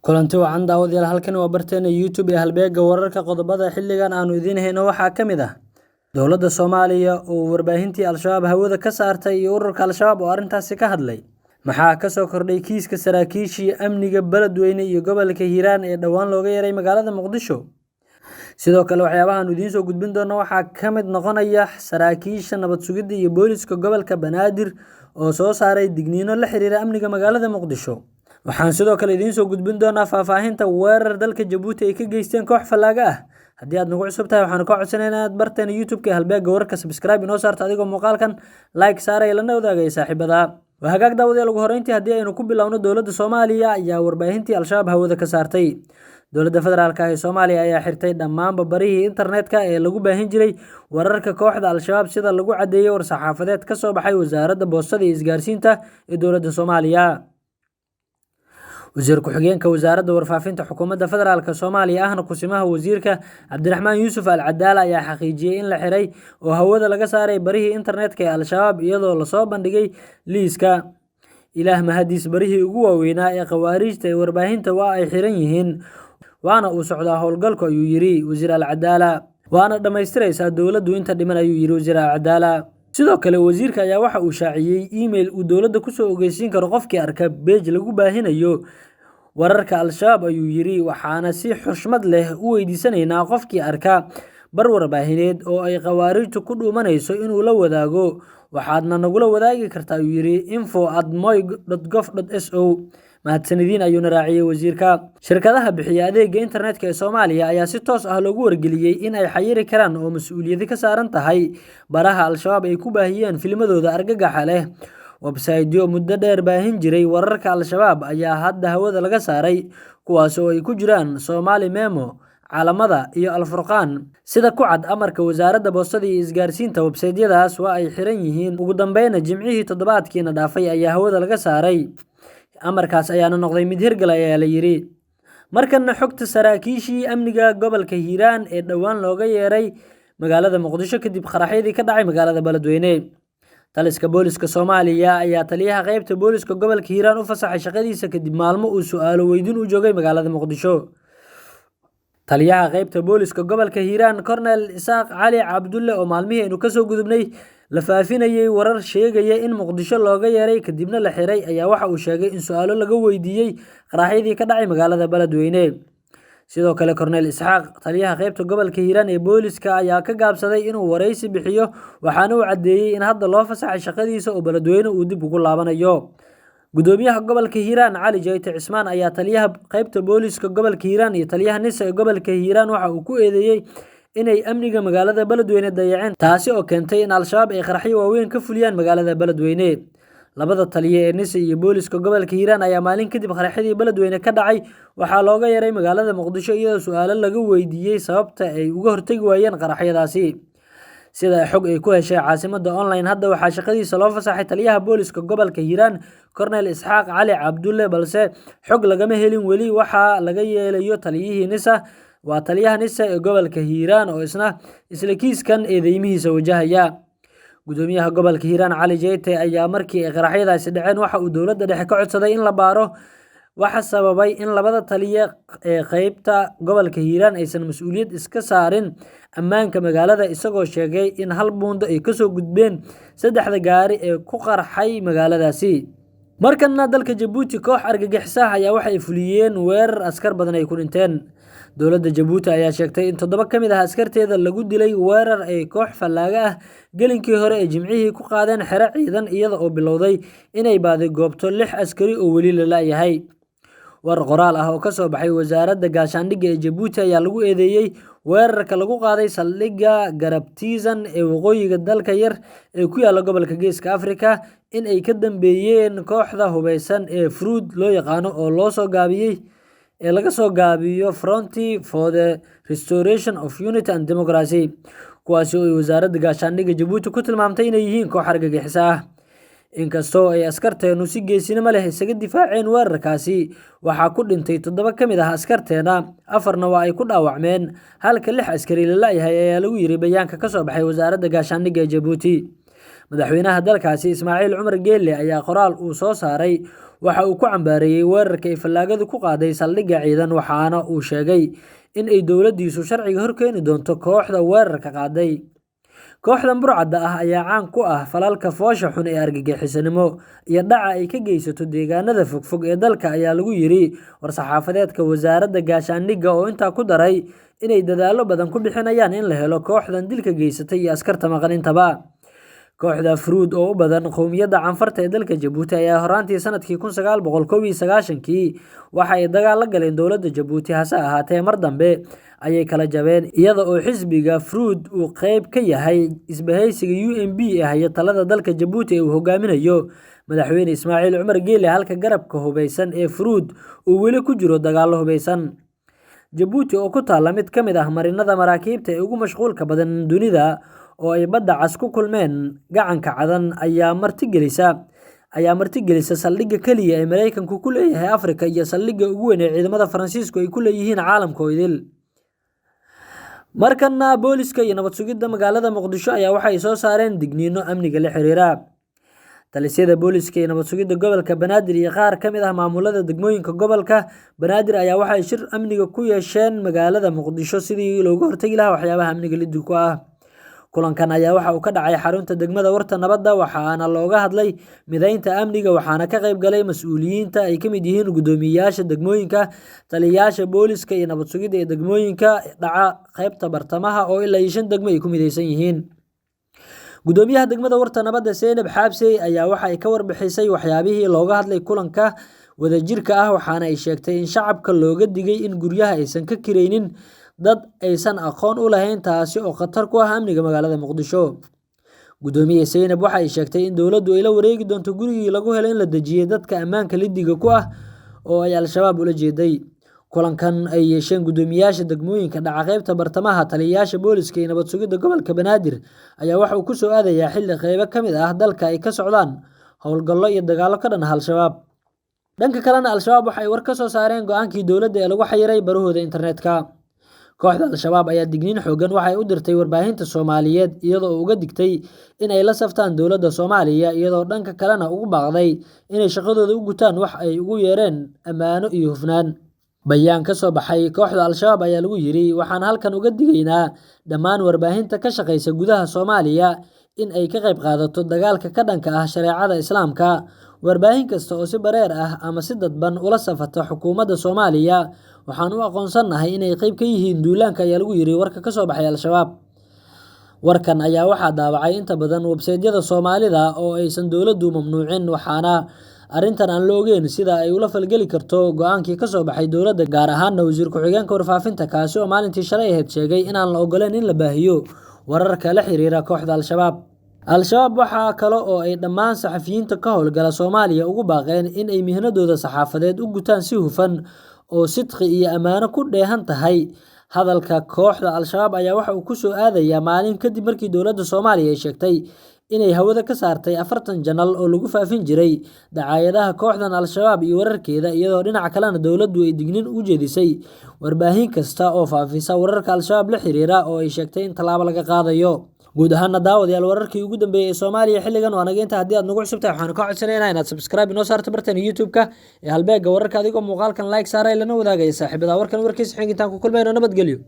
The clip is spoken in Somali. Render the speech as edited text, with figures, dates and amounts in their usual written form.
Kulanti wacan daawadayaal, halkani waa barteena YouTube ee Halbeegga Wararka. Qodobada xilligan aanu idiin hayno waxaa ka mid ah dowladda Soomaaliya oo warbaahintii Al-Shabaab hawada ka saartay iyo ururka Al-Shabaab oo arrintaasi ka hadlay. Maxaa ka soo kordhay kiiska saraakiishii amniga beledweyne iyo gobolka Hiiraan ee dhowaan looga yeeray magaalada Muqdisho? Sidoo kale waxyaabaha aanu idiin soo gudbin doono waxaa ka mid noqonaya saraakiisha nabad sugidda iyo booliska gobolka Banaadir oo soo saaray digniino la xiriira amniga magaalada Muqdisho. Waxaan sidoo kale idiin soo gudbin doonaa faahfaahinta weerar dalka Jabuuti ay ka geysteen koox fallaaga ah. Haddii aad nagu cusub tahay, waxaanu ka codsanaynaa inaad barteena YouTube-ka ee Halbeegga Wararka subscribe inoo saarto, adigoo muuqaalkan like saaraya lana wadaagaya saaxiibada. Waa hagaag daawadayaal, ugu horreyntii haddii aynu ku bilowno, dowladda Soomaaliya ayaa warbaahintii Al-Shabaab hawada ka saartay. Dowladda federaalka ah ee Soomaaliya ayaa xirtay dhammaanba barihii internetka ee lagu baahin jiray wararka kooxda Al-Shabaab, sida lagu caddeeyay war-saxaafadeed ka soo baxay Wasaaradda Boostada iyo Isgaarsiinta ee dowladda Soomaaliya. Wasiir ku-xigeenka Wasaaradda Warfaafinta Xukuumadda Federaalka Soomaaliya, ahna kusimaha wasiirka, Cabdiraxmaan Yuusuf Al Cadaala ayaa xaqiijiyey in la xiray oo hawada laga saaray barihii internetka ee Al-Shabaab, iyadoo lasoo bandhigay liiska. Ilaah mahadiis, barihii ugu waaweynaa ee khawaariijta ee warbaahinta waa ay xiran yihiin, waana uu socdaa howlgalku, ayuu yiri Wasiir Al Cadaala. Waana dhammaystiraysaa dowladdu inta dhiman, ayuu yiri Wasiir Al Cadaala. Sidoo kale wasiirka ayaa waxa uu shaaciyey email uu dowladda kusoo ogeysiin karo qofkii arka page lagu baahinayo wararka Al-Shabaab, ayuu yiri. Waxaana si xushmad leh u weydiisanaynaa qofkii arka bar warbaahineed oo ay khawaarijtu ku dhuumanayso inuu la wadaago. Waxaadna nagula wadaagi kartaa, ayuu yiri, info@moi.gov.so. Mahadsanidin, ayuuna raaciyey wasiirka. Shirkadaha bixiya adeega internetka ee Soomaaliya ayaa si toos ah loogu wargeliyey in ay xayiri karaan oo mas'uuliyadi ka saaran tahay baraha Al-Shabaab ay ku baahiyeen filmadooda argagaxa leh. Website-yo muddo dheer baahin jiray wararka Al-Shabaab ayaa hadda hawada laga saaray, kuwaas oo ay ku jiraan Somali Memo, Calamada iyo Al-Furqaan. Sida ku cad amarka Wasaaradda Boostada iyo Isgaarsiinta, website-yadaas waa ay xiran yihiin. Ugu dambeyna Jimcihii toddobaadkiina dhaafay ayaa hawada laga saaray, amarkaas ayaana noqday mid hirgal, ayaa la yiri. Markana xogta saraakiishii amniga gobolka Hiiraan ee dhowaan looga yeeray magaalada Muqdisho kadib qaraxyadii ka dhacay magaalada Beledweyne. Taliska booliska Soomaaliya ayaa taliyaha qaybta booliska gobolka Hiiraan u fasaxay shaqadiisa kadib maalmo uu su'aalo weydiin u joogay magaalada Muqdisho. Taliyaha qaybta booliska gobolka Hiiraan, Cornel Isaaq Cali Cabdulle, oo maalmihii aynu kasoo gudubnay la faafinayay warar sheegaya in Muqdisho looga yeeray kadibna la xiray, ayaa waxa uu sheegay in su'aalo laga weydiiyey qaraxyadii ka dhacay magaalada Beledweyne. Sidoo kale Cornel Isxaaq, taliyaha qaybta gobolka Hiiraan ee booliska, ayaa ka gaabsaday inuu wareysi bixiyo, waxaana uu caddeeyey in hadda loo fasaxay shaqadiisa oo Beledweyne uu dib ugu laabanayo. Gudoomiyaha gobolka Hiiraan, Cali Jayte Cismaan, ayaa taliyaha qaybta booliska gobolka Hiiraan iyo taliyaha NISA ee gobolka Hiiraan waxa uu ku eedeeyey inay amniga magaalada Beledweyne dayaceen, taasi oo keentay in Al-Shabaab ay qaraxyo waaweyn ka fuliyaan magaalada Beledweyne. Labada taliye ee NISA iyo booliska gobolka Hiiraan ayaa maalin kadib qaraxyadii Beledweyne ka dhacay waxaa looga yeeray magaalada Muqdisho, iyadoo su'aalo laga weydiiyey sababta ay uga hortagi waayeen qaraxyadaasi. Sida xog ay ku heshay Caasimada Online, hadda waxaa shaqadiisa loo fasaxay taliyaha booliska gobolka Hiiraan, Cornel Isxaaq Cali Cabdulle, balse xog lagama helin weli waxaa laga yeelayo taliyihii NISA, waa taliyaha NISA ee gobolka Hiiraan, oo isna isla kiiskan eedeymihiisa wajahaya. Gudoomiyaha gobolka Hiiraan, Cali Jeyte, ayaa markii ay qaraxyadaasi dhaceen waxa uu dowladda dhexe ka codsaday in la baaro waxa sababay in labada taliye ee qaybta gobolka Hiiraan aysan mas'uuliyad iska saarin ammaanka magaalada, isagoo sheegay in hal buundo ay kasoo gudbeen saddexda gaari ee ku qarxay magaaladaasi. Markana dalka Jabuuti, koox argagixisa ah ayaa waxa ay fuliyeen weerar askar badan ay ku dhinteen. Dowladda Jabuuti ayaa sheegtay in 7 ka mid ah askarteeda lagu dilay weerar ay koox fallaaga ah gelinkii hore ee Jimcihii ku qaadeen xero ciidan, iyada oo bilowday inay baadi goobto 6 askari oo weli la la'yahay. War qoraal ah oo ka soo baxay wasaaradda gaashaandhigga ee Jabuuti ayaa lagu eedeeyey weerarka lagu qaaday saldhigga Garabtiisan ee waqooyiga dalka yar ee ku yaalla gobolka Geeska Afrika in ay ka dambeeyeen kooxda hubeysan ee Fruud loo yaqaano, oo loo soo gaabiyey ee laga soo gaabiyo Front for the Restoration of Unity and Democracy, kuwaasi oo ay wasaaradda gaashaandhigga Jabuuti ku tilmaamtay inay yihiin koox argagixis ah. Inkastoo ay askarteenu si geesinimo leh isaga difaaceen weerarkaasi, waxaa ku dhintay 7 ka mid ah askarteena, 4na waa ay ku dhaawacmeen, halka 6 askari la la'yahay, ayaa lagu yiri bayaanka ka soo baxay wasaaradda gaashaandhigga ee Jabuuti. Madaxweynaha dalkaasi, Ismaaciil Cumar Geelle, ayaa qoraal uu soo saaray Waxa uu ku cambaareeyay weerarka ay fallaagadu ku qaaday saldhigga ciidan, waxaana uu sheegay in ay dowladdiisu sharciga horkeeni doonto kooxda weerarka qaaday. Kooxdan burcadda ah ayaa caan ku ah falalka foosha xun ee argagixisanimo iyo dhaca ay ka geysato deegaanada fogfog ee dalka, ayaa lagu yiri war-saxaafadeedka wasaaradda gaashaandhigga oo intaa ku daray inay dadaallo badan ku bixinayaan in la helo kooxdan dilka geysatay iyo askarta maqan intaba. Kooxda Fruud oo u badan qowmiyadda Canfarta ee dalka Jabuuti ayaa horaantii sanadkii 1991kii waxa ay dagaal la galeen dowladda Jabuuti, hase ahaatee mar dambe ayay kala jabeen, iyada oo xisbiga Fruud uu qayb ka yahay isbahaysiga UMP ee haya talada dalka Jabuuti ee uu hogaaminayo madaxweyne Ismaaciil Cumar Geele, halka garabka hubeysan ee Fruud uu weli ku jiro dagaallo hubeysan. Jabuuti oo ku taalla mid ka mid ah marinada maraakiibta ee ugu mashquulka badan dunida oo ay badda cas ku kulmeen gacanka Cadan ayaa martigelisa saldhigga kaliya ee Mareykanku ku leeyahay Afrika iyo saldhigga ugu weyn ee ciidamada Faransiisku ay ku leeyihiin caalamka oo idil. Markana booliska iyo nabad sugidda magaalada Muqdisho ayaa waxay soo saareen digniino amniga la xiriira. Talisyada booliska iyo nabad sugidda gobolka Banaadir iyo qaar ka mid ah maamulada degmooyinka gobolka Banaadir ayaa waxay shir amniga ku yeesheen magaalada Muqdisho sidii looga hortagi lahaa waxyaabaha amniga liddi ku ah. Kulankan ayaa waxa uu ka dhacay xarunta degmada Warta Nabadda, waxaana looga hadlay mideynta amniga, waxaana ka qayb galay mas'uuliyiinta ay ka mid yihiin guddoomiyeyaasha degmooyinka, taliyayaasha booliska iyo nabad sugidda ee degmooyinka dhaca qaybta bartamaha oo ilaa 5 degmo ay ku mideysan yihiin. Guddoomiyaha degmada Warta Nabadda Zeynab Xaabsey ayaa waxa ay ka warbixisay waxyaabihii looga hadlay kulanka wadajirka ah, waxaana ay sheegtay in shacabka looga digay in guryaha aysan ka kireynin dad aysan aqoon u lahayn, taasi oo khatar ku ah amniga magaalada Muqdisho. Guddoomiye Zeynab waxa ay sheegtay in dowladdu ay la wareegi doonto gurigii lagu helay in la dejiyay dadka ammaanka liddiga ku ah oo ay Al-Shabaab ula jeeday. Kulankan ay yeesheen guddoomiyeyaasha degmooyinka dhaca qaybta bartamaha, taliyayaasha booliska iyo nabad sugidda gobolka Banaadir ayaa waxa uu ku soo aadayaa xilli qaybo ka mid ah dalka ay ka socdaan howlgallo iyo dagaallo ka dhan ah Al-Shabaab. Dhanka kalena, Al-Shabaab waxa ay war ka soo saareen go'aankii dowladda ee lagu xayiray barahooda internetka. Kooxda Al-Shabaab ayaa digniin xooggan waxay u dirtay warbaahinta Soomaaliyeed iyadoo uga digtay in ay la saftaan dowladda Soomaaliya, iyadoo dhanka kalena ugu baaqday inay shaqadooda u gutaan wax ay ugu yeereen ammaano iyo hufnaan. Bayaan ka soo baxay kooxda Al-Shabaab ayaa lagu yiri: waxaan halkan uga digaynaa dhammaan warbaahinta ka shaqeysa gudaha Soomaaliya in ay ka qayb qaadato dagaalka ka dhanka ah shareecada Islaamka. Warbaahin kasta oo si bareer ah ama si dadban ula safata xukuumadda Soomaaliya waxaan u aqoonsanahay inay qayb ka yihiin duulaanka, ayaa lagu yiri warka ka soo baxay Al-Shabaab. Warkan ayaa waxaa daabacay inta badan websaytyada Soomaalida oo aysan dowladdu mamnuucin, waxaana arrintan aan la ogeyn sida ay ula falgeli karto go'aankii ka soo baxay dowladda, gaar ahaanna wasiir ku-xigeenka warfaafinta, kaasi oo maalintii shalay ahayd sheegay in aan la ogoleyn in la baahiyo wararka la xiriira kooxda Al-Shabaab. Al-Shabaab waxaa kale oo ay dhammaan saxafiyiinta ka howlgala Soomaaliya ugu baaqeen in ay mihnadooda saxaafadeed u gutaan si hufan oo sidqi iyo ammaano ku dheehan tahay. Hadalka kooxda Al-Shabaab ayaa waxa uu ku soo aadayaa maalin kadib markii dowladda Soomaaliya ay sheegtay inay hawada ka saartay 40 janal oo lagu faafin jiray dacaayadaha kooxdan Al-Shabaab iyo wararkeeda, iyadoo dhinaca kalena dowladdu ay digniin u jeedisay warbaahin kasta oo faafisa wararka Al-Shabaab la xiriira oo ay sheegtay in tallaabo laga qaadayo. Guud ahaana daawadayaal, wararkii ugu dambeeyay ee Soomaaliya xilligan waa naga inta. Haddii aad nagu cusub tahay, waxaanu ka codsanaynaa inaad subscribe inoo saarto bartan YouTube-ka ee Halbeegga Wararka, adigoo muuqaalkan like saaray lana wadaagaya saaxiibada. Warkan warkiisa xig intaan ku kulmayno, nabadgelyo.